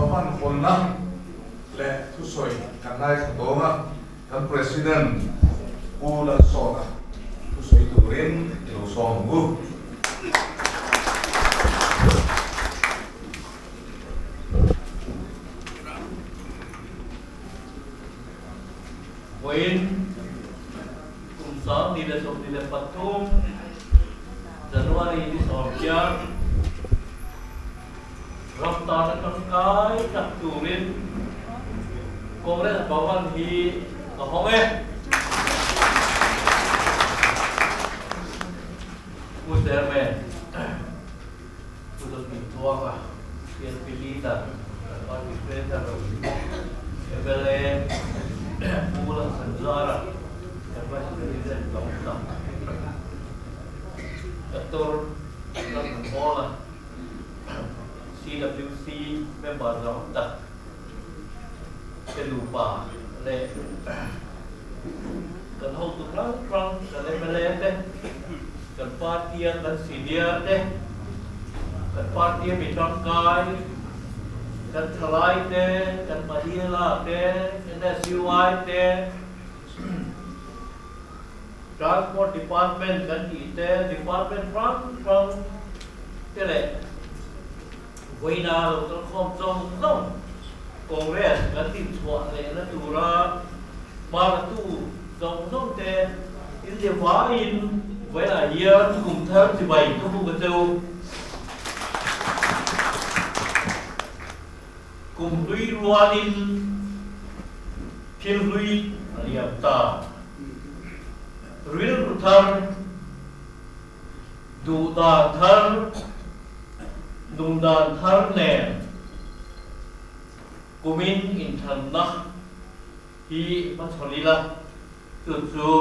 Bhavan hawnna leh thusawi kan ngaithla dawn a, kan President Pu Lalsawta thusawi turin i lo sawm ang u. Vawiin kum 2023 January ni sawm hian ram tana tangkai tak turin Congress Bhavan hi ka hawng e. Pu Chairman, Pu Zotintluanga, PNP Leader, kan Party Treasurer, mla Pu Lalsanzara, kan Vice President tam tak, Doctor Lalthanhawla, CWC member tam tak te nupa leh kan hotu hrang hrang kan mla te, kan party a kan senior te, kan party a mi tangkai, kan thalai te, kan mahila te, NSUI te, Transport Department kan tih te, Department hrang hrang te leh vawiina lo kal khawm zawng zawng Congress kan dinchhuah lehna tura hmalatu zawng zawng te inzir vangin vawiinah hian kum thar chibai ka hmu ka cheu. Kum hlui rualin thil hlui a liam ta. Rilru thar, duh dan thar, nung dan thar nen kumin inthanna hi hmachhawn ila, chu chu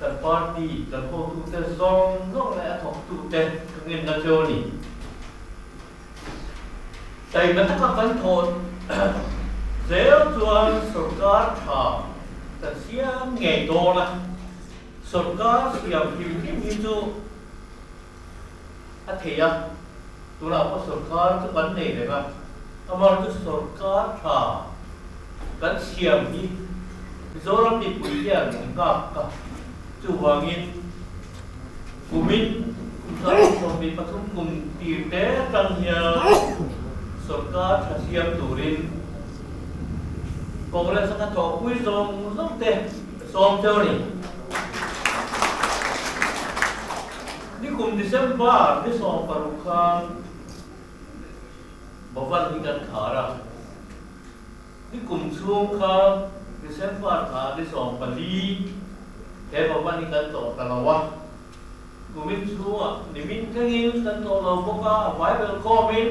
kan party kan hotute zawng zawng leh a thawktute ka ngenna cheu a ni. Taima taka kan thawh zel chuan sorkar tha kan siam ngei dawn a, sorkar siam hrim hrim hi chu a thei a, tunah pawh sorkar chu kan nei reng a, amaherawhchu sorkar tha kan siam hi Mizoram mipui hian an nghak a, chuvangin Kumin kum 2023 kum tir te atang hian sorkar tha siam turin Congress a thawhpui zawng zawng te sawm cheu a ni. Nikum December ni 16 khan Bhavan hi kan khar a, nikum chhung khan December thla ni 14 he Bhavan hi kan tlawh ta lo a. Kumin chhungah nimin thlengin kan tlawh lo bawk a, a Bible khawmin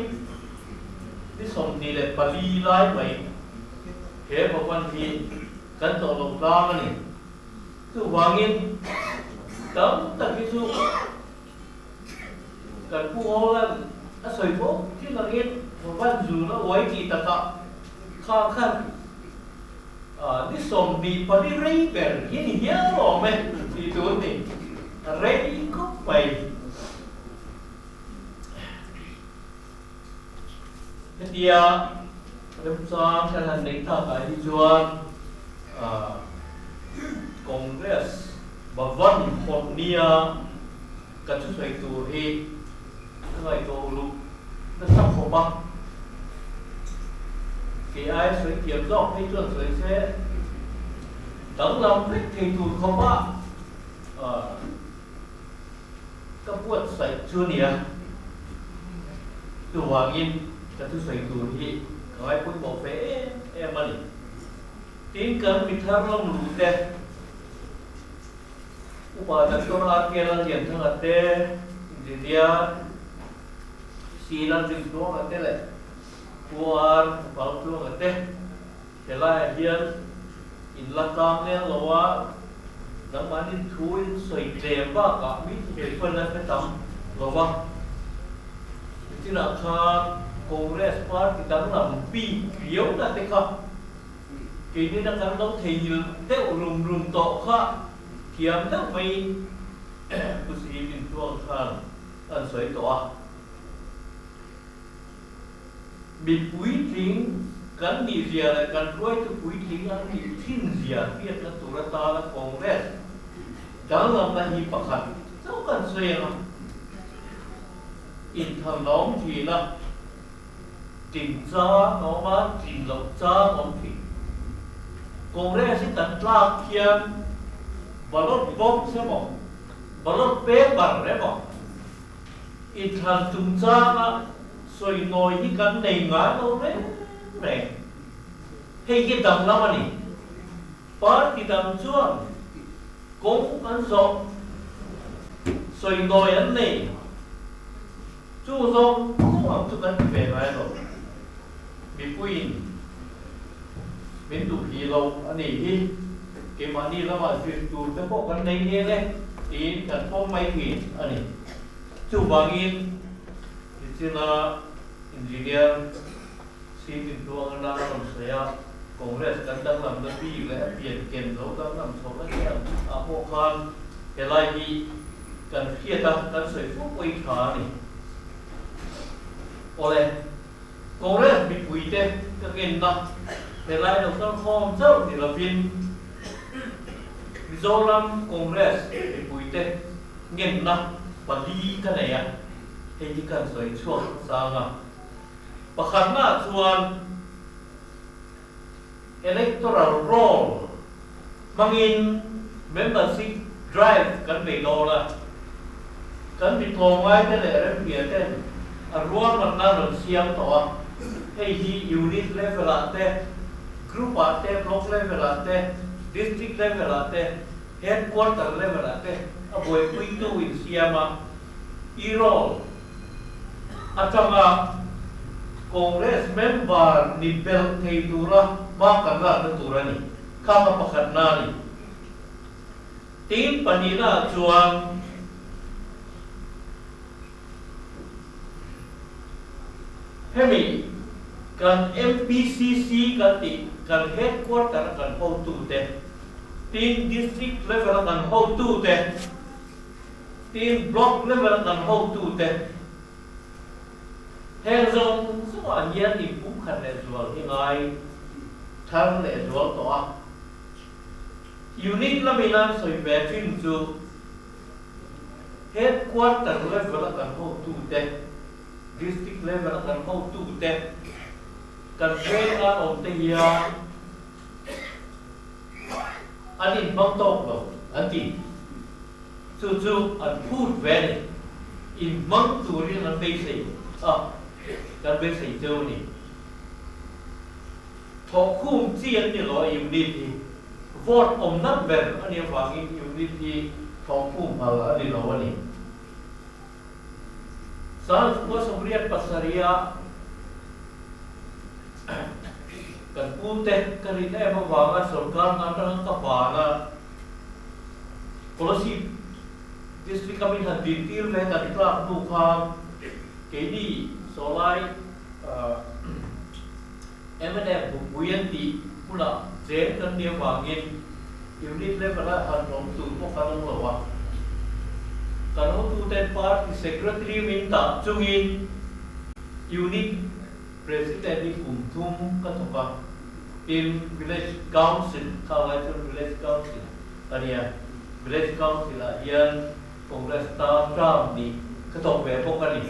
ni 24 lai mai he Bhavan hi kan tlawh lo tlang a ni. Chuvangin tam tak hi chu kan Pu Hawlan a sawi fo thin angin Bhavan zun a uai tih takah kha khan Ni 24 rei ber hi ni hial awm e tih tur ni rei khawp mai. Hetia remchang kan han neih takah hi chuan Congress Bhavan hawn nia ka thusawi tur hi ka ngaihtuah uluk nasa khawp a. Kei aia sawi thiam zawk phei chuan sawi se danglam vek thei tur khawp a ka buatsaih chu nia. Chuvangin ka thusawi tur hi ka ngaipawimawh fe em em a ni. Tin, kan mi thar lam luh te, Upa Doctor RK Lallianthanga te, Engineer C Lalrintluanga te leh Pu R Valtluanga te helaiah hian in la tlang leng lo a, nangmahni thu in sawi tlem bakah mi thusawi pawn a hre tam lo va. Nitinah khan Congress party danglam bik riauna te kha Keini na kan lo theihnghilh deuh rum rum tawh kha thiam deuh maiin Pu Sihim Intluang khan an sawi tawh a. Mi puitling kan nih zia leh kan hruaitu puitling an nih thin zia hriatna tur atana Congress danglamna hi pakhat chauh kan sawi ang a, inthalna awm thin a, tlin chang a awm a, tlin loh chang a awm thin. Congress hi kan tlak hian ballot box emaw, ballot paper emaw, Inthlan chungchanga sawi nawi hi kan nei ngai lo reng reng. Hei hi danglam a ni. Party dang chuan kawng an zawh, sawi nawi an nei. Chu zawng zawng ang chu kan ti ve ngai lo. Mipuiin min duh hi lo a nih hi. Keimahni lamah zir tur te pawh kan nei nge le tiin kan pawm mai thin a ni. Chuvangin nichina Engineer Singh Tluanga a rawn sawi a, Congress kan danglamna bik leh a pian ken lo danglam chhoh na te ang ah pawh khan helai hi kan hriat a, kan sawi fo pawh hi tha a ni. Awle. Congress mipuite ka ngenna helai lo kal khawm chauh ni lovin Mizoram Congress mipuite ngenna pali ka nei a, hei hi kan sawi chhuak sang a. Pakhatnaah chuan Electoral Roll hmangin Membership Drive kan bei dawn a, kan mi tlawmngaite leh remhria ten a ruahmanna rawn siam tawh a, hei hi Unit level ah te, Group ah te, Block level ah te, District level ah te, Headquarter level ah te a buaipuitu in siam a, e-roll atanga Congress member ni belh thei tura hma kan lakna tur a ni. Kha kha pakhatna a ni. Tin, pahnihnaah chuan hemi kan MPCC kan tih kan headquarter a kan hotute, tin district level a kan hotute, tin block level a kan hotute, Heng zawng zawngah hian inpumkhat leh zual hi ngai thar leh zual tawh a. Unit lamin an sawi ve thin chu Headquarter level a kan hotute, District level a kan hotute, kan veng an awm te hian an inhmang tawk lo an ti. Chu chu an phut ve a ni. Inhmang turin an beisei a, kan beisei cheu a ni. Thawhkhum chi an ni lo a unit hi. Vote awmna ber a nih avangin unit hi thawhkhum hal a ni lo a ni. 1987 kan pute ka rin em avanga sorkar hna atanga ka ban a, Kolasib District a min han din tir ve kan tlak hnu khan keini sawlai mnf bukpui an tih hmunah cheng kan nih avangin unit level a han awm tur pawh kan awm lo a. Kan hotuten party secretary min dah chungin unit president hi kum thum ka thawk a, tin village council kha lai chuan village council a nia, village council ah hian Congress tan term nih ka thawk ve bawk a ni.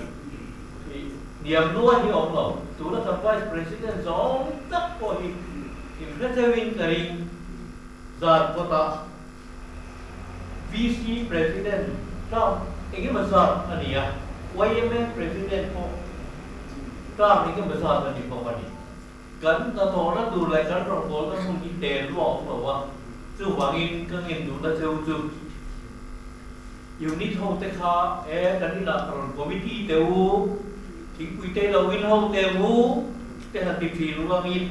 Hniam nuai hi a awm lo. Tuna kan Vice President zawng tak pawh hi inhre theuhin ka ring. Zan kawtah VC President term engemaw zat a ni a, yma President pawh term engemaw zat a ni bawk a ni. Kan hnathawhna tur leh kan rawngbawlna hmun hi tel luah a awm lo a, chuvangin ka ngen duhna cheu chu Unit ho te kha e kan inah rawn committee te u, thingpui te lo in ho te u te han ti thin ulangin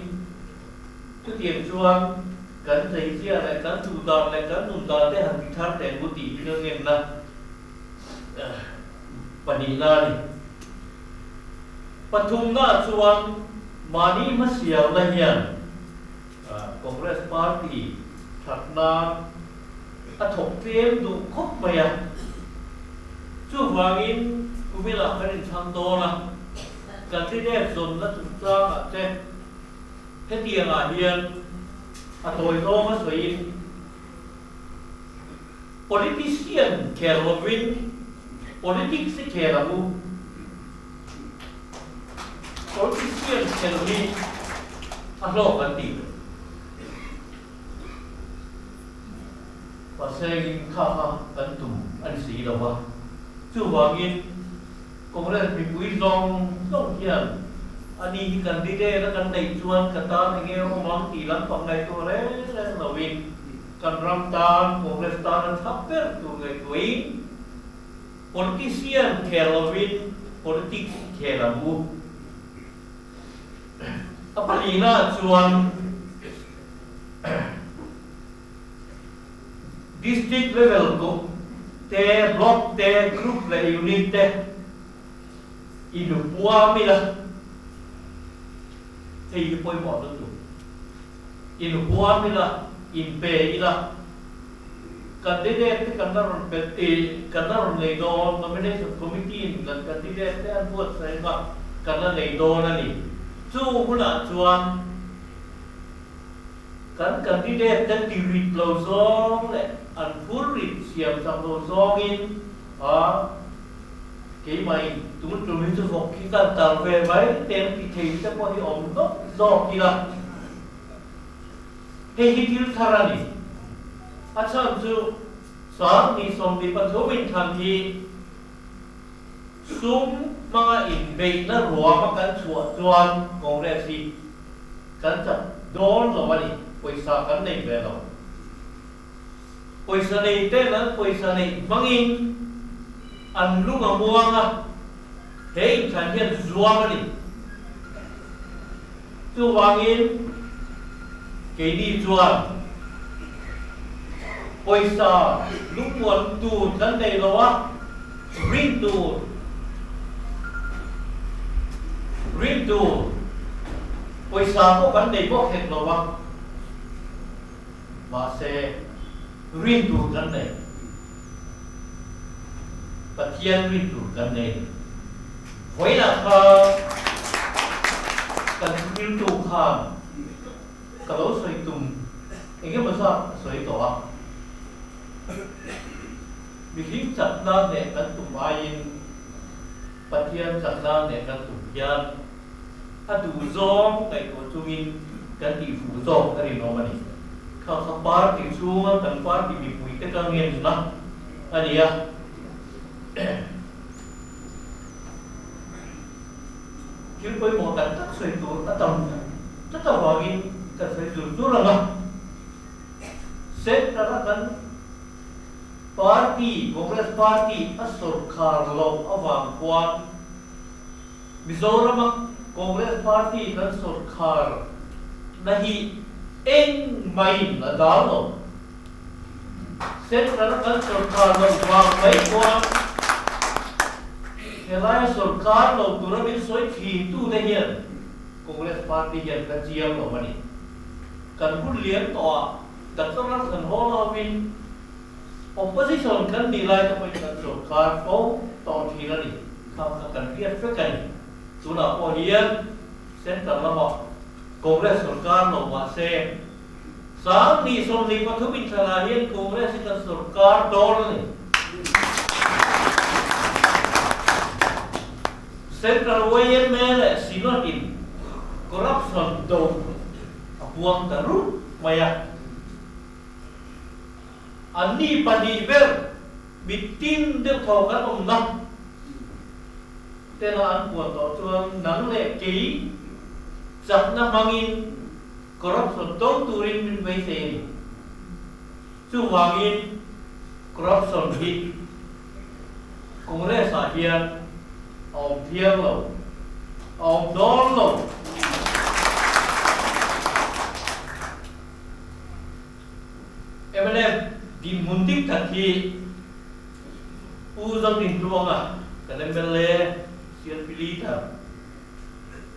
chutiang chuan kan zeizia leh kan duh dan leh kan nun dan te han ti thar teh u tih hi ka ngenna pahnihna a ni. Pathumna chuan mahni hmasialna hian Congress Party that nan a thawk tlem duh khawp mai a. Chuvangin kumilah kan inchhang dawn a. Candidate zawnna chungchangah te hetiangah hian a tawi zawnga sawiin politician khel lovin politics hi khel ang u. Politician khel hi a hlawk an tih. Pasengin kha kha kan tum a ni si lo a, chuvangin Congress mipui zawng zawng hian a ni hi candidate a kan neih chuan ka tan enge awm ang tih lampang ngaihtuah reng reng loin kan ram tan Congress tan a tha ber tur ngaihtuahin politician khel lovin politics khel ang u. A palina chuan District level ko te, block te, group leh unit te inhuam ila, hei hi pawimawh lutuk, inhuam ila, inpe ila, candidate te kan la rawn pe, kan la rawn nei dawn, nomination committee in kan candidate te an buatsaih anga kan la nei dawn a ni. Chu hunah chuan Kan candidate te ti rit lo zawng leh an phur rit siam sak lo zawngin a keimahin tun tum hi chu vawk hi kan tal ve mai teng ti thei te pawh hi awm nawk zawk ila hei hi thil thar a ni. A chhan chu 2023 inthlan hi sum hmanga inbeihna ruama kan chhuah chuan Congress hi Kan chak dawn lo a ni, pawisa kan nei ve lo. Pawisa nei ten an pawisa neih hmangin an lung a muang a, he inthlan hian zuam a ni. Chuvangin keini chuan pawisa lungmuan tur kan nei lo a, rin tur, rin tur. Pawisa pawh kan nei bawk hek lo a, mahse rin tur kan nei. Pathian rin tur kan nei. Vawiinah kha kan riltu khan ka lo sawi tum eng emaw zat a sawi tawh a. Mihring chakna hneh kan tum aiin Pathian chakna hneh kan tum hian a duh zawng ngaihtuah chungin kan tih fuh zawk a rinawm a ni. Kha kha party chhunga kan party mipuite ka ngenna a ni a. Thil pawimawh tak tak sawi tur a tam tlat avangin kan sawi zur zur ang a. Central-a kan party, Congress party a sawrkhar loh avang khuan Mizorama Congress party kan sawrkhar na hi eng maiin a dal lo. Central a kan sawrkhar loh vang mai chuan helaia sawrkhar lo tura min sawi thin tute hian Congress party hian ka chiang lo a ni. Kan hun lian tawh ah Doctor Lalthanhawla hovin Opposition kan nih lai te pawhin kan sawrkar fo tawh thin a ni. Kha kha kan hriat vek a ni. Tunah pawh hian Central lamah Congress sawrkar lo mah se, 2023 inthlanah hian Congress hi kan sawrkar dawn a ni. Central yma leh Synod in corruption do a puang ta rup mai a. Anni pahnih ber mittin deuh thaw kan awmna tena an puan tawh chuan nang leh kei chakna hmangin corruption to turin min beisei a ni. Chuvangin corruption hi Congress ah hian a awm thiang lo, a awm dawn lo. Mnf dinhmun dik tak hi Pu Zodintluanga kan mla CLP leader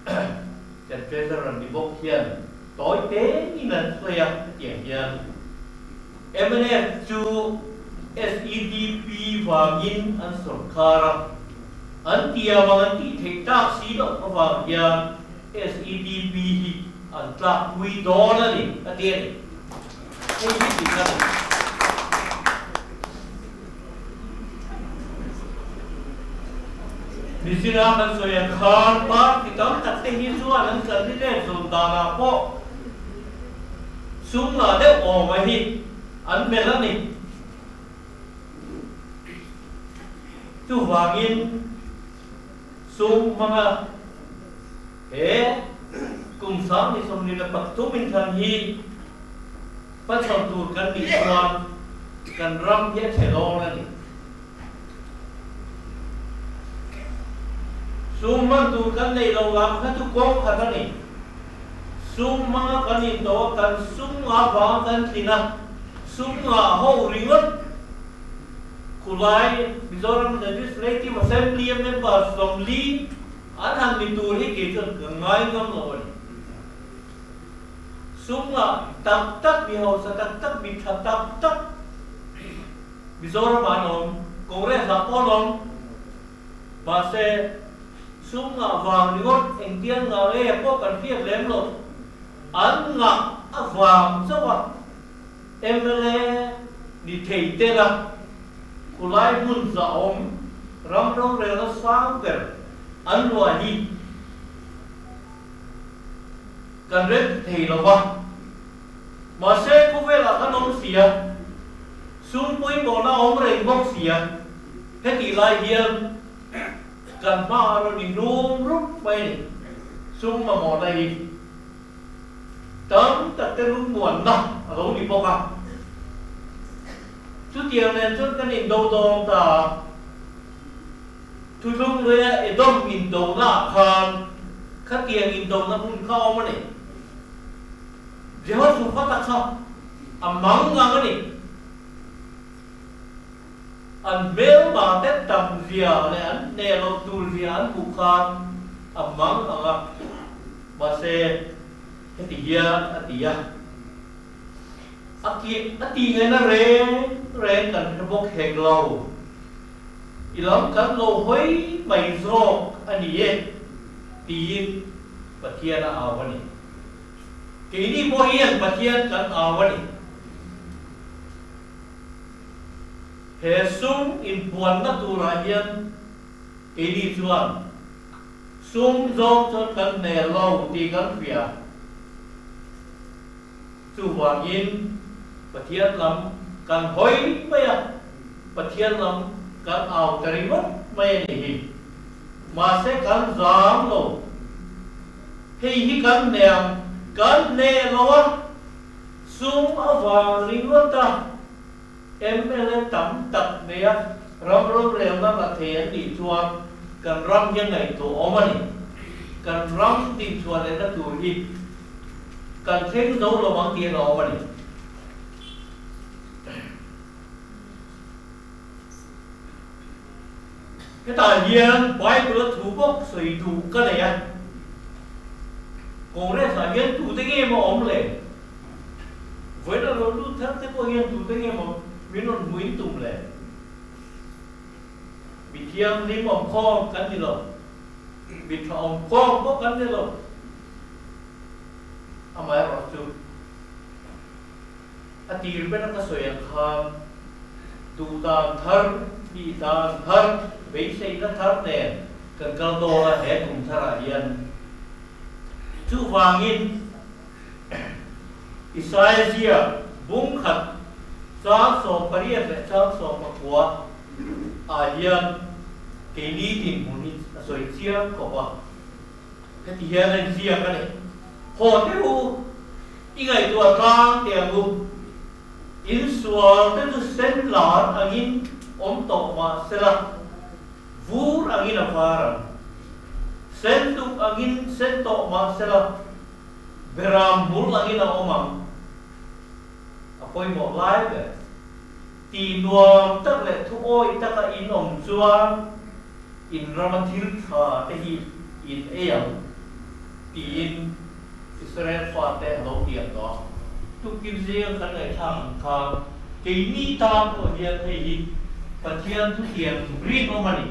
kan treasurer ni bawk hian tawi tengin an sawi a hetiang hian mnf chu SEDP vangin an sawrkar a. An tiam ang an tih theih tak si loh avang hian SEDP hi an tlakpui dawn a ni, a ti a ni. Hei hi dik a ni. Nichina kan sawi ang khan party tam tak te hi chuan an candidate zawn danah pawh sum ngah deuh awm a hi an melh a ni. Chuvangin sum hmanga he kum 2023 inthlan hi hmachhawn tur kan nih chuan kan ram hi a chhe dawn a ni. Sum hman tur kan neih loh lam kha chu kawng khat a ni. Sum hmanga kan into a, kan sum ngah vang kan tlin a, sum ngah ho ringawt khulai Mizoram Legislative Assembly a member 40 an han ni tur hi kei chuan ka ngai ngam lo a ni. Sum ngah tak tak, mi hausa tak tak, mi tha tak tak Mizoram ah an awm, Congress ah pawh an awm. Mahse, sum ngah vang ringawt engtiang ngah nge pawh kan hriat lem lo. An ngah avang chauh a mla ni thei tel a, khulai hmun zahawm ram rorelna sang ber an luah hi kan rem ti thei lo va. Mahse, khawvelah kan awm si a, sum pawimawhna a awm reng bawk si a, hetih lai hian kan hma a rawn inrum rup mai a ni. Sum mamawhna hi tam tak te lungmuanna a lo ni bawk a. Chutiang nen chuan kan indo dawng ta a, Thuthlung luia Edom indonaah khan khatiang indona hun kha a awm a ni. Jehoshaphat-a kha a mang ngang a ni. An hmelma te tam zia leh an hneh loh tur zia an hmuh khan a mang ang a, mahse heti hian a ti a, A ti a ti ngaihna reng reng kan hre bawk hek lo. I lam kan lo hawi mai zawk a ni e, tiin Pathian a au a ni. Keini pawh hian Pathian kan au a ni. He sum inpuanna turah hian keini chuan sum zawng chuan kan hne lo tih kan hria. Chuvangin Pathian lam kan hawi mai a, Pathian lam kan au ta ringawt mai a nih hi. Mahse kan zam lo. Hei hi kan hne ang, kan hne lo a, sum avang ringawt a, mla tam tak nei a, ram rorelna la thei an nih chuan kan ram hian ngaihtuah awm a ni. Kan ram dinchhuah lehna tur hi kan thleng zo lo ang tih a awm a ni. Hetah hian Bible a thu bawk sawi duh ka nei a, Congress ah hian tute nge maw awm le? Vawiin a lo lut thar te pawh hian tute nge maw min rawn hmuin tum le? Mi thianghlim awm khawm kan ni lo, mi tha awm khawm pawh kan ni lo. Amaherawh chu a tir bera ka sawi ang khan duh dan thar, tih dan thar, beiseina thar nen kan kal dawn a he kum tharah hian. Chuvangin Isaia zia bung khat chang 18 leh chang 19 ah hian keini dinhmun hi a sawi chiang khawp a. Heti hian a inziak a ni. Haw teh u, i ngaihtuah tlang teh ang u. Insual te chu sen lar angin awm tawh mah sela, vur angin a var ang. Sen duk angin sen tawh mah sela, beram hmul angin a awm ang. A pawimawh lai ber. Tih nuam tak leh thuawi taka in awm chuan in rama thil tha te hi in ei ang tiin Israel fate a lo tiam tawh a. Tukin zing kan ngaihthlak ang khan keini tan pawh hian hei hi Pathian thutiam rinawm a ni.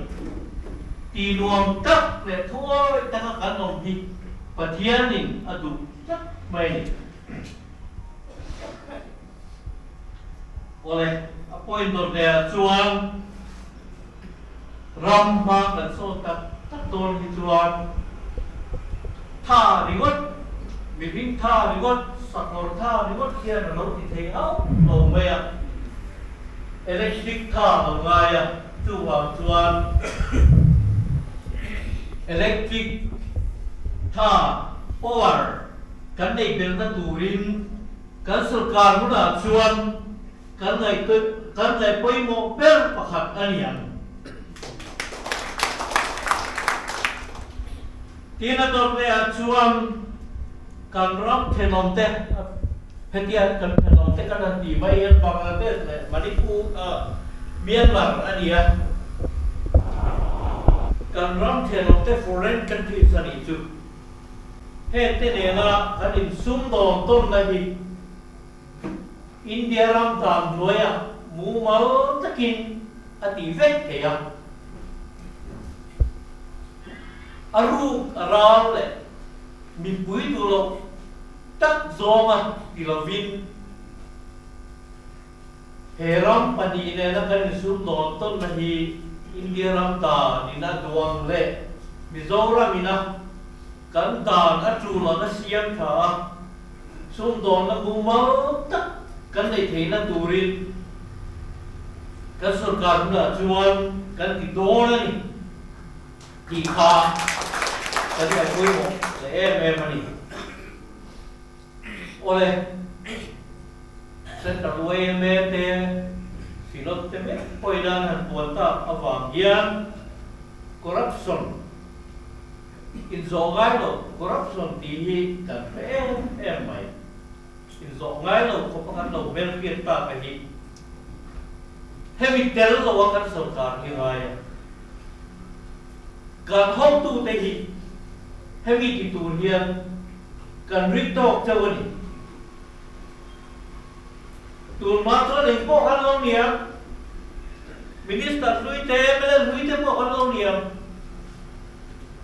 Ti nuam tak leh thuawi taka kan awm hi Pathianin a duh tlat mai a ni. Awle, a point dawt lehah chuan ram hma kan sawn tak tak dawn hi chuan tha ringawt, mihring tha ringawt, sakawr tha ringawt hian a lo ti thei hauh lo mai a, electric tha a lo ngai a. Chuvang chuan electric tha, power, kan neih belhna turin kan sorkar hunah chuan kan kan ngaih pawimawh ber pakhat a ni ang. Tin a dawt lehah chuan kan ram thenawmte, Hetiang kan thenawmte kan han tih mai hian Bangladesh leh Manipur, Myanmar a ni a. Kan ram thenawmte foreign countries a nih chu. Hengte nena kan insumdawn tawnna hi India ram dan hnuaiah mumal takin a tih vek thei a. A ruk a ral leh mipui duh loh tak zawnga ti lovin he ram pahnih nena kan insumdawn tawnna hi India ram dan ina duang leh Mizoram ina kan dan a tul ang a siam tha a, sumdawnna mumal tak kan neih theihna turin kan sorkar hunah chuan kan ti dawn a ni tih kha kan ngaihpawimawh leh em em a ni. Awle, Central yma te, Synod te mek pawhin an han puan tak avang hian corruption inzawh ngai lo, corruption tih hi kan hre em em mai. Inzawh ngai lo khawpa kan lo hmelhriat tak a hi hemi tel lo a kan sorkar hi ngai a. Kan hotute hi hemi ti tur hian kan ring tawk chauh a ni. Tun hma chuan eng pawh kan lo niam, Minister hlui te, mla hlui te pawh kan lo niam,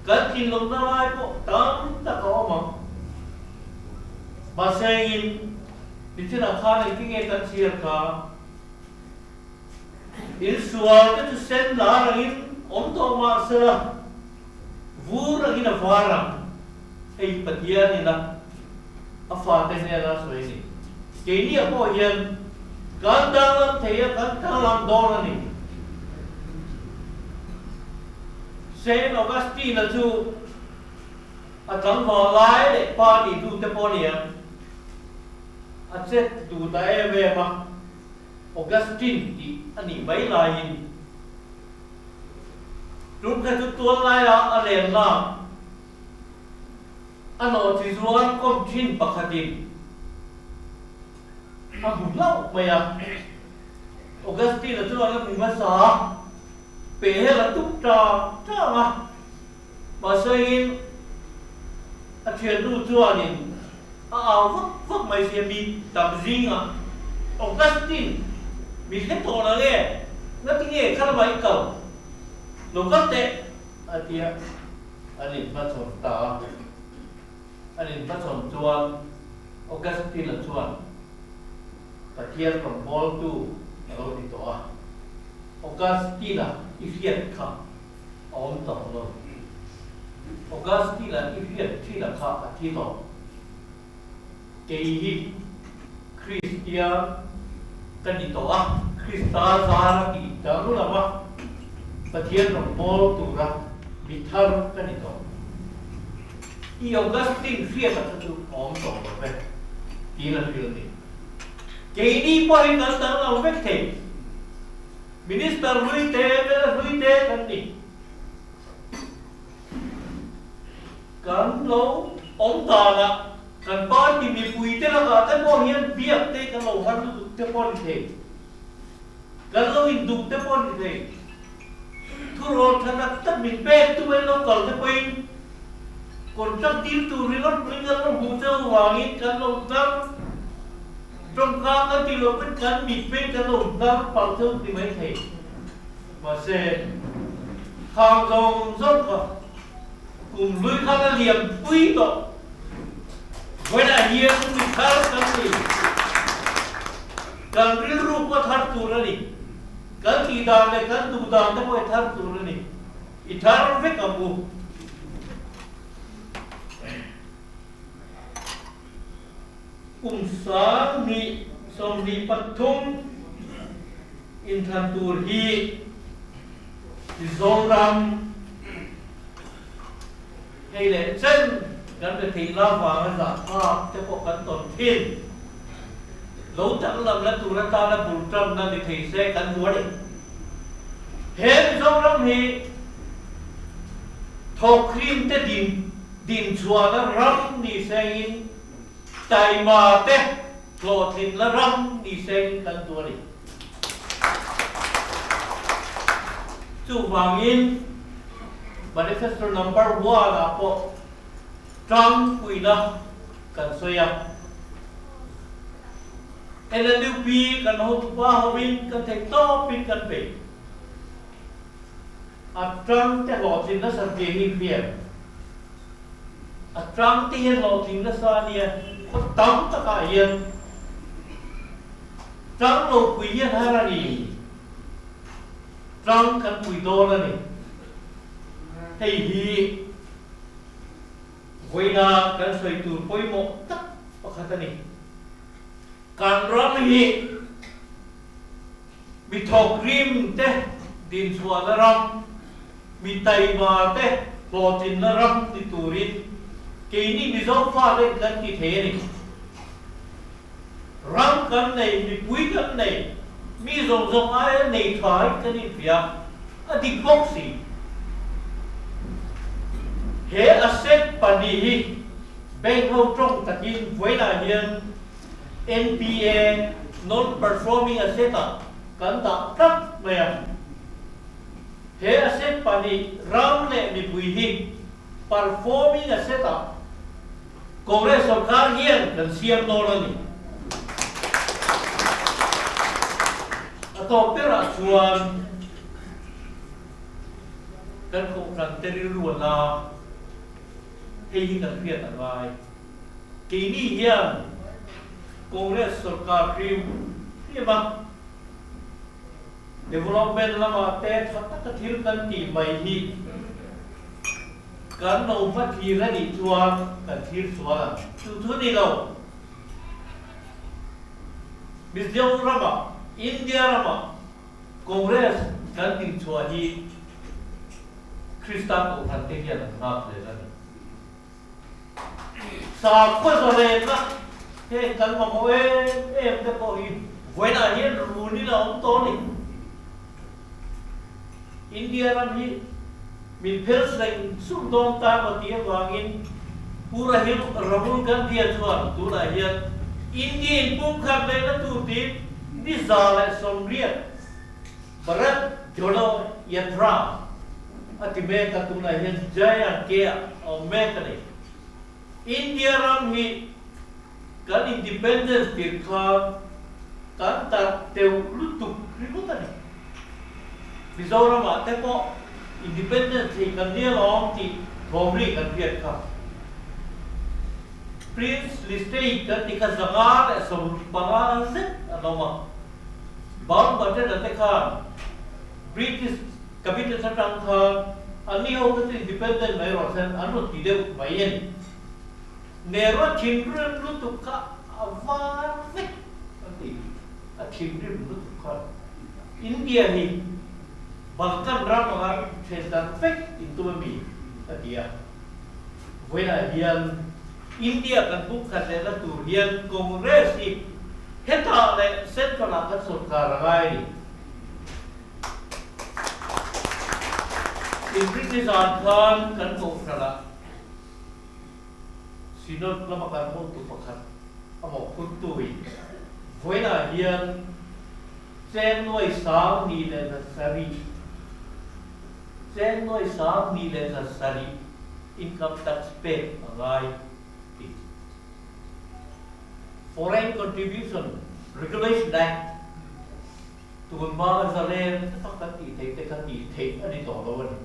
kan thinlawmna lai pawh tam tak a awm ang. Mahse engin nichinah khan engtinge kan chhiar kha? Insual te chu sen lar angin awm tawh mah sela, vur angin a var ang. Hei Pathian ina a fate hnena sawi a ni. Keini ah pawh hian kan danglam thei a, kan danglam dawn a ni. Saint Augustine-a chu a tlangval lai leh pa nih tu te pawh a ni ang, a chet duh ta em em a. Augustine tih a nih mai laiin tum kha chu tual laia a len lak a nawhchi zuar kawm thin pakhatin a hmu hlauh mai a. Augustine-a chuan a hmu hmasa a, pehhel a tuk tang tang a, mahse-in a thiannu chuanin A au vak vak mai sia mi tam zingah Augustine mi hre tawh lo nge ngati nge kha lamah i kal lo kal teh a tia an inhmachhawn ta a. An inhmachhawn chuan Augustine-a chuan Pathian rawngbawltu a lo ti tawh a, Augustine-a i hriat kha a awm tawh lo. Augustine-a i hriat thin a kha a thi tawh. Kei hi Kristian ka ni tawh a, Krista zara tih dang lova Pathian rawn bawl tura mi thar ka ni tawh. I Augustine hriat a kha chu a awm tawh lo ve, tiin a hrilh ni. Keini pawhin kan dang lo vek thei. Minister hlui te, mla hlui te kan ni. Kan lo awm danah kan party mipui te lakah te pawh hian biak te kan lo har lutuk te pawh a ni thei. Kan lo induh te pawh a ni thei. Thurawn tha tak tak min pek tu en lo kal te pawhin contract dil tur ringawt ring kan lo hmuh cheu vangin kan lo hnar tawngka kan tih loh pawn kan mit peng kan lo hnar palh cheu ti mai thei. Mahse, kha. Khang zawng zawng kha kum hlui khan a liam pui tawh. Vawiinah hian mi thar kan ni. Kan rilru pawh thar tur a ni. Kan tih dan leh kan duh dan te pawh i thar tur a ni. I thar vek ang u. Kum 20 23 inthlan tur hi Mizoram hei leh chen kan be theih la vanga zahthlak te pawh kan tawn thin. Lo danglam la tur atana bul tanna ni thei se kan hmu a ni. He Mizoram hi thawkrim te din dinchhuahna ram ni sengin taima te hlawhtlinna ram ni sengin kan duh a ni. Chuvangin Manifesto number one ah pawh tlangpuina kan sawi a. NLUP kan hotupa hovin kan theih tawpin kan peih. A tang te hlawhtling nasa ve hi hriat. A tang te hian hlawhtling nasa a nia, khaw tam takah hian tang lo pui hian har a ni. Tang kan pui dawn a ni. Hei hi vawiina kan sawi tur pawimawh tak pakhat a ni. Kan ram hi mi thawkrim te dinchhuahna ram, mi taima te hlawhtlinna ram ni turin keini Mizo fate kan ti thei a ni. Ram kan nei, mipui kan nei, mi zawng zawng aia nei tha in kan inhria a dik bawk si. He asset pahnih hi bank ho tawng takin vawiinah hian NPA, Non-Performing Asset, ah kan dah tlat mai a. He asset pahnih ram leh mipui hi Performing Asset ah Congress sorkar hian kan siam dawn a ni. A tawp berah chuan kan kohhran te rilru a la, hei hi kan hriat a ngai. Keini hian Congress sorkar hrim hrim a, development lamah te tha taka thil kan tih mai hi kan lo hma thlir a nih chuan kan thlir sual ang. Chu chu ni lo. Mizoramah, India ramah Congress kan dinchhuah hi Kristan Kohhran te hian an nghak hle a ni. Sakhaw zalenna heng kan mamawh em em te pawh hi vawiinah hian runin a awm tawh a ni. India ram hi min phel seng sung dawn ta emaw tih avangin Pu Rahil Rahul Gandhi-a chuan tunah hian India in pumkhat lehna tur tiin ni 180 Bharat Jodo Yatra a ti mek a, tunah hian Jaya K a awm mek a ni. India ram hi kan independence tir khan kan tar teuh lutuk ringawt a ni. Mizoramah te pawh independence thei kan nia lawm tih thawm ri kan hriat kha. Princely state kan ti kha 175 zet an awm a. Mountbatten-a te khan British Cabinet atang khan anni ho kha chu independent mai rawh sen an rawn ti deuh mai a ni. Nehru-a thinrim lutuk kha a var vek an ti. A thinrim lutuk kha India hi Balkan ram anga then dan vek in tum a mi a ti a. Vawiinah hian India kan pumkhat lehna tur hian Congress hi hetah leh Central ah kan sawrkar a ngai a ni. Inrinni zan khan kan kohhran ah Synod lama kan hotu pakhat a mawhphurtu in vawiinah hian cheng nuai 27,000 cheng nuai 27,000 income tax pek a ngai tih. Foreign Contribution Regulation Act tun hma zalen tak kan tih theih te kha tih theih a ni tawh lo a ni.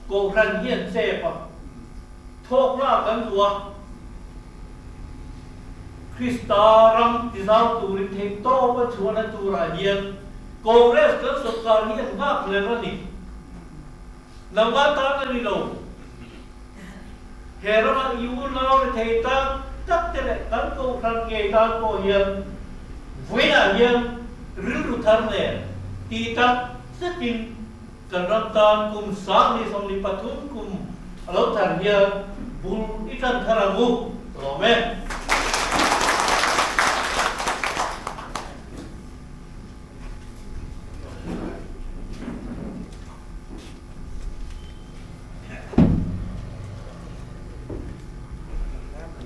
Kohhran hian chep a, thawk lak kan duh a, Krista ram tizau turin theih tawp a chhuahna turah hian Congress kan sawrkar hi an nghak hlel a ni. Nangmah tan a ni lo. He rama i unau rethei tak tak te leh kan kohhran ngei tan pawh hian vawiinah hian rilru thar nen ti tak zetin kan ram tan kum 2023 kum a lo thar hian bul i tan thar ang u, lawm e.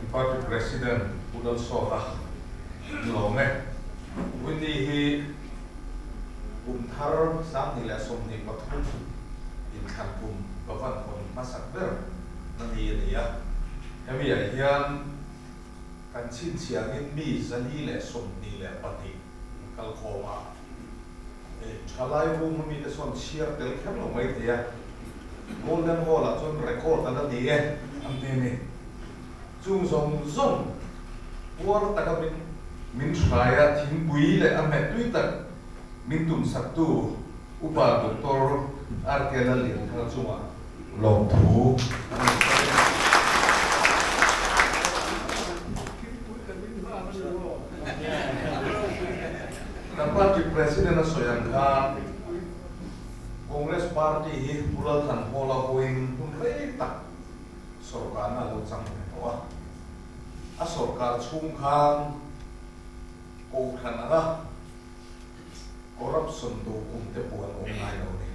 Party President Pu Lalsawta ni lawm e. Winnie hi kum thar 2023 inthlan kum ka van hawn hmasak ber na ni a ni a. Hemi ah hian kan chhinchhiangin mi 422 kal khawm a. Thalai room a mite sawn chhiar tel kher lo mai thei a, Golden Hall ah chuan record a la ni e an ti a ni. Chung zawng zawng puar taka min min hrai a, thingpui leh a hmeh tui tak min tumsaktu Upa Doctor RK Lallianthanga chungah lawmthu an rawn sawi a. Kan party president a sawi ang khan Congress party hi Pu Lalthanhawla hawiin hun rei tak sorkarna a lo chang ve tawh a. A sorkar chhung khan Kohhran anga corruption do kum te pawh an awm ngai lo a ni.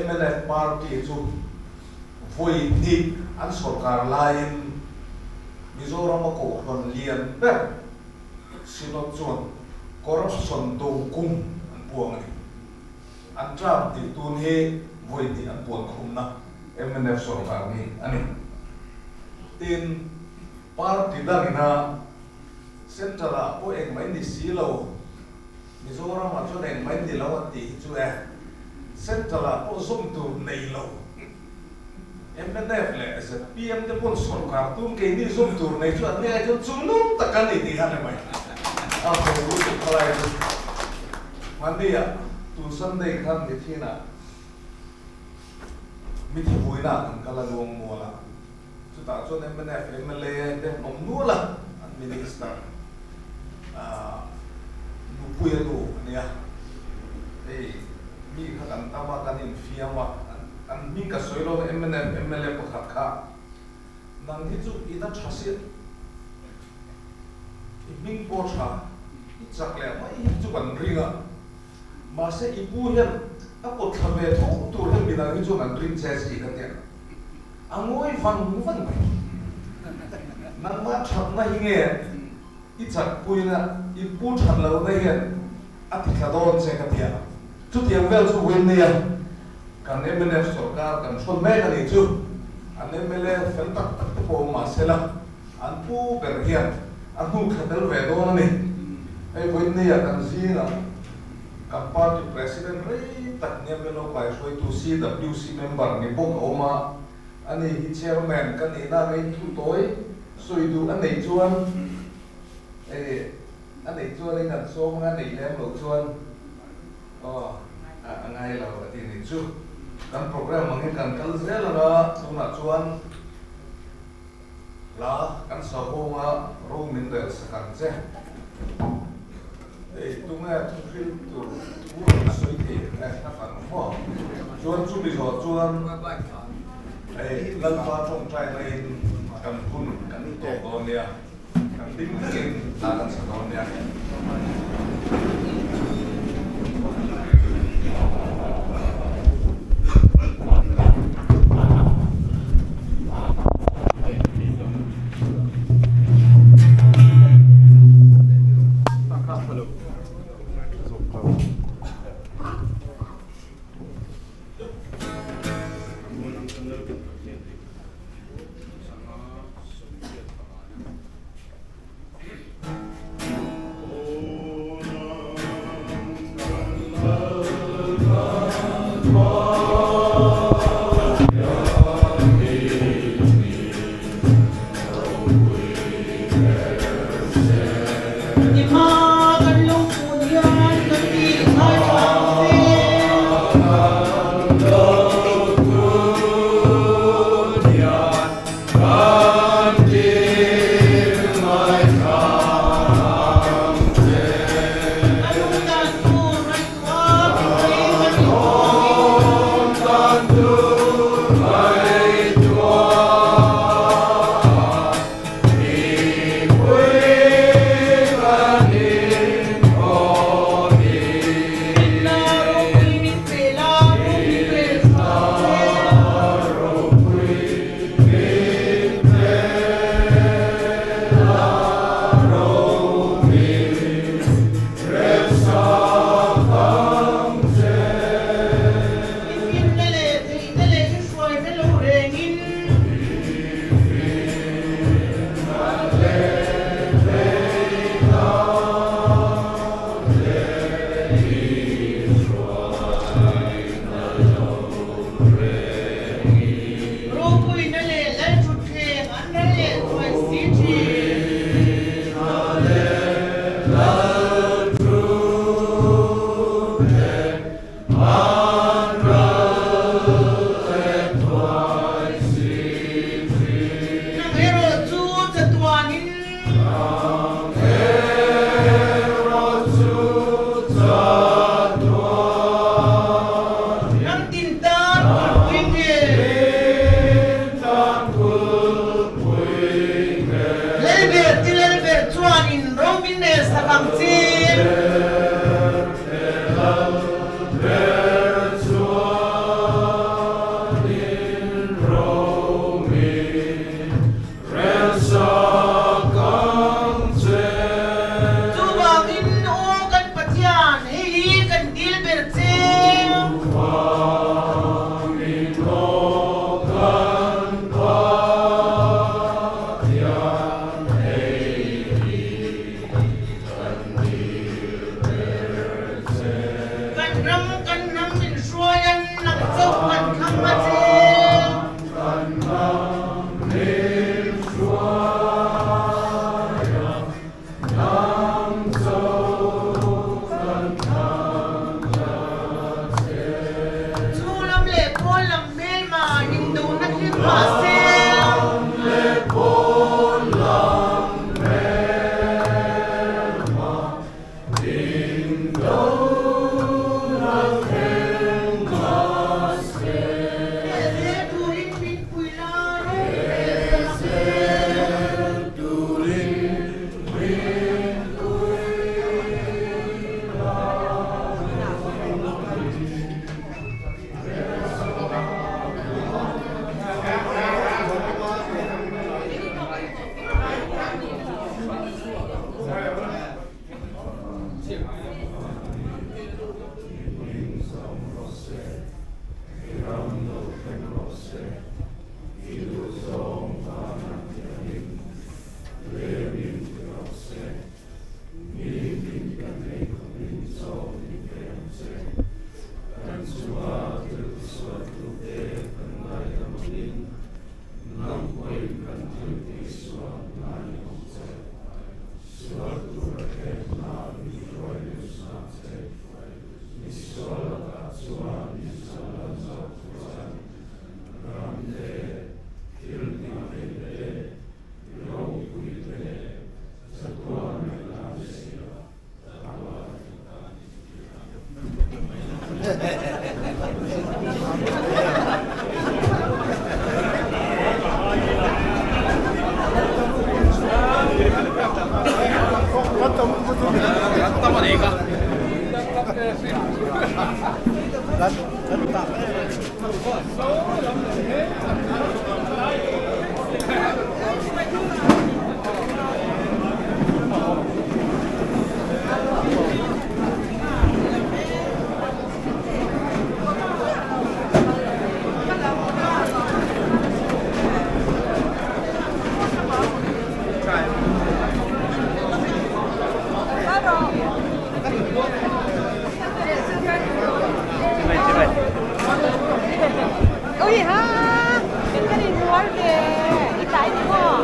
Mnf party chu vawi hnih an sorkar laiin Mizorama Kohhran lian ber Synod chuan corruption do kum an puang a ni. An term tih tun hi vawi hnih an puan khumna mnf sorkar ni a ni. Tin, party dangina Central ah pawh engmah ni si lo, Mizoram ah chuan engmah ni lo an tih hi chu e, Central ah pawh zawm tur nei lo. Mnf leh zpm te pawn sorkar tum keini zawm tur nei chu an ni ai chuan chungnung tak an ni tih kha ni mai. A ho lutuk khalai chu. Hmani ah tun Sunday khan mithin ah mithi buaina ah kan kal a luang mual a. Chutah chuan mnf mla te an awm nual a, an minister Nupuia nu a nia. Hei mi kha kan tam a, kan infiam a, an hming ka sawi lo na mnf mla pakhat kha nang hi chu i la tha siah, i hming pawh tha, i chak leh mai hi chu kan ring a, mahse i pu hian a pawt thla ve tho tur hian midang hi chuan an ring che si ka tia. A ngawi vang vang mai. Nangmah thatna hi nge i chakpuina, i pu that lohna hian a ti tla dawn che ka ti a. Chutiang vel chu win nia kan mnf sorkar kan hrawn mek a nih chu. An mla fel tak tak te pawh awm mah se la, an pu ber hian a hnu thla tel ve dawn a ni. Hei win nia kan zingah Kan party president rei tak nia min lo kaihruaitu CWC member ni bawk a awm a, ani hi chairman ka nihna rei thu tawi sawi duh a neih chuan eh a neih chuan in an sawm anga neih lem loh chuan aw a ngai lo a ti nih chu. Kan program ang hi kan kal zel anga tunah chuan hla kan sahawnga ro min rel sak ang che. Hei tunge thuhril tur thu rawn sawi thei e a fan maw? Chuan chumi zawh chuan hei Lalpa tawngtai laiin kan hun kan tawp dawn nia, kan ding vekin hna kan sa dawn nia. Kan ram kan hnam min hruai an nang chauh kan thlang a che. Kan ram min hruai a nang chauh kan thlang a che. Chu lam leh pawn lam hmelma indona thleng mah se. Ram leh pawn lam hmelma Sual tura thlemna min hruai lut zan che, misual lakah chuan min chhan zawk chuan ram te, thil tih theih te, ropui te leh chatuan ngaihna te sia chatuan in a ni ti a. Ui ha! Kan inrual ve! I tlai ni maw?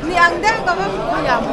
Mi ang deuh ka va thiam.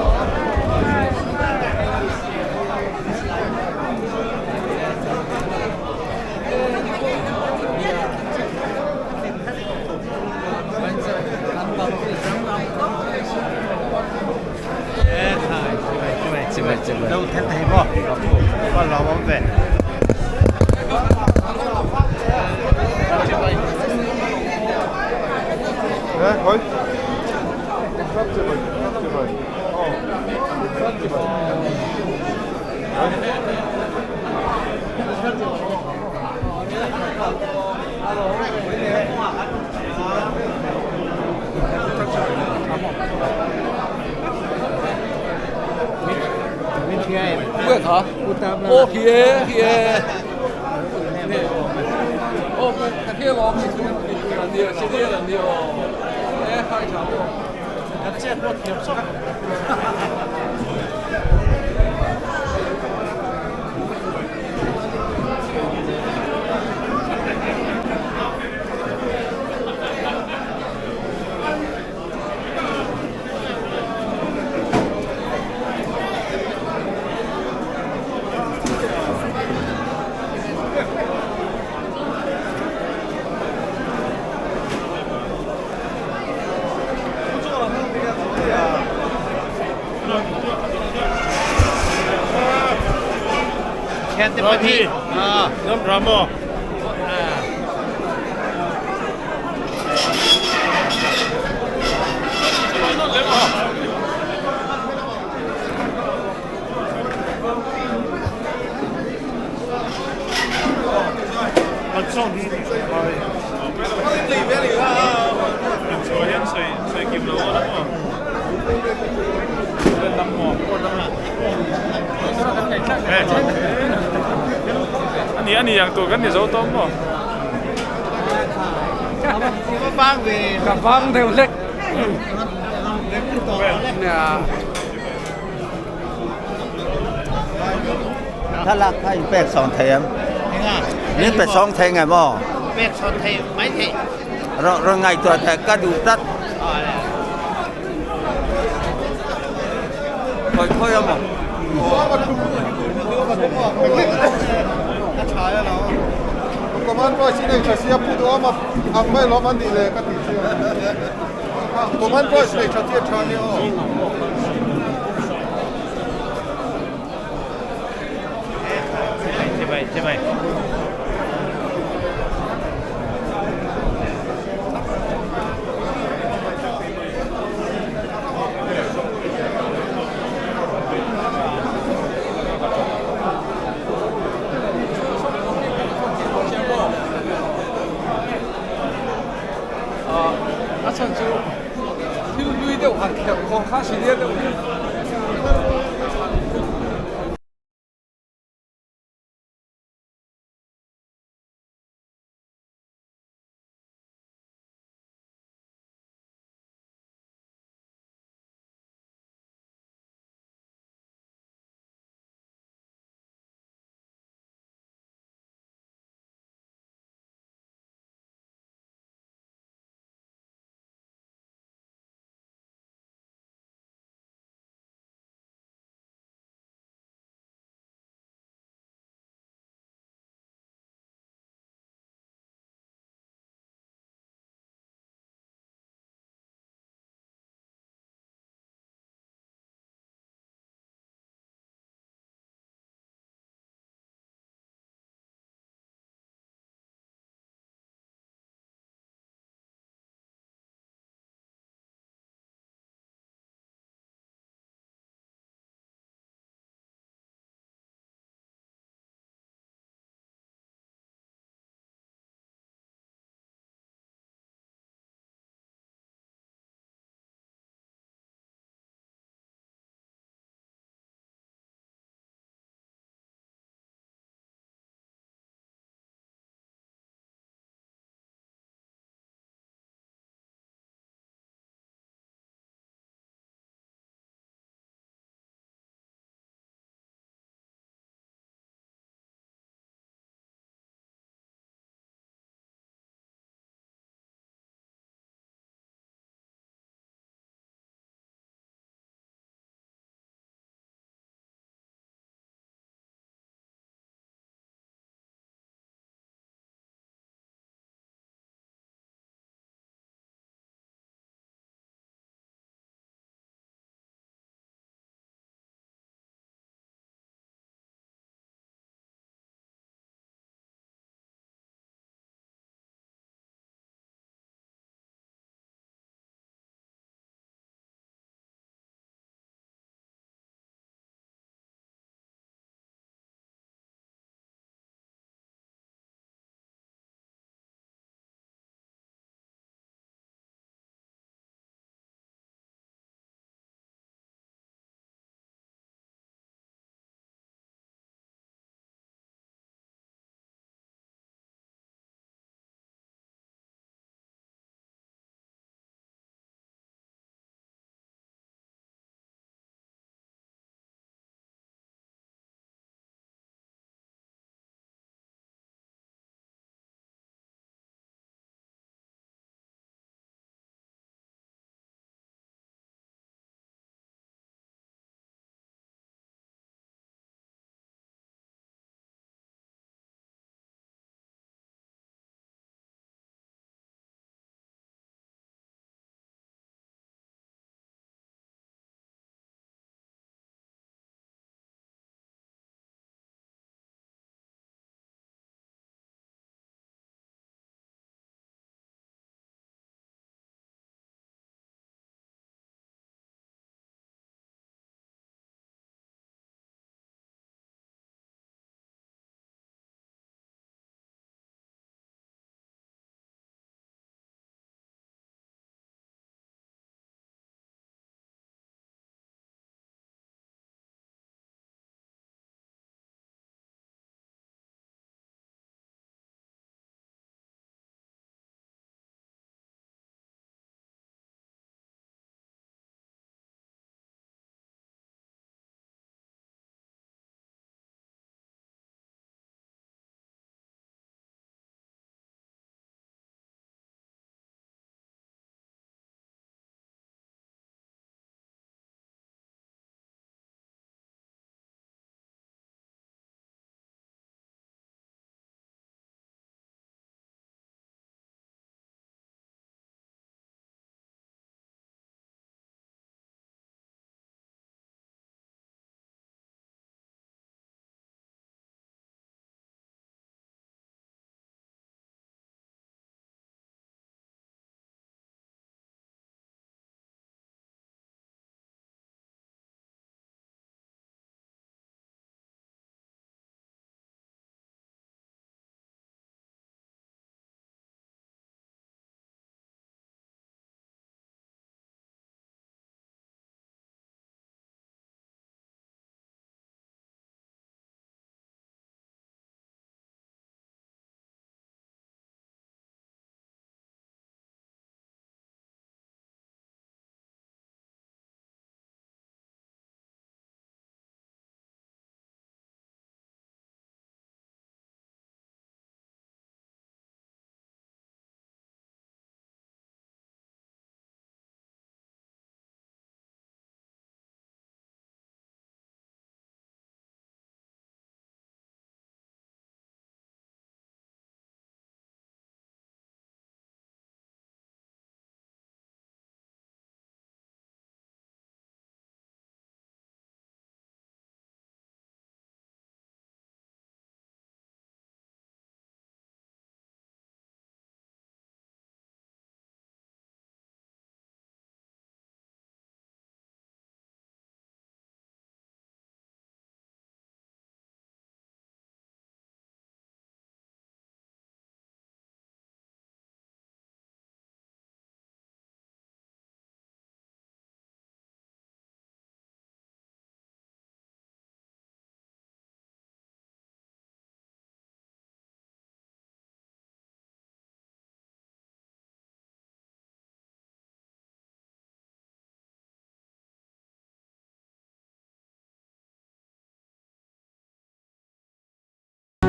Thlalak kha in pek sawn thei em? Min pe sawng thei nge maw? Pek sawn thei mai thei. Rawn rawn ngaihtuah teh ka duh tlat. Khawi khawi a maw? Command post hi nei tha sia pu duh awm a ang mai lawm an nih le ka tih chu. Command post nei tha chi a tha nia aw.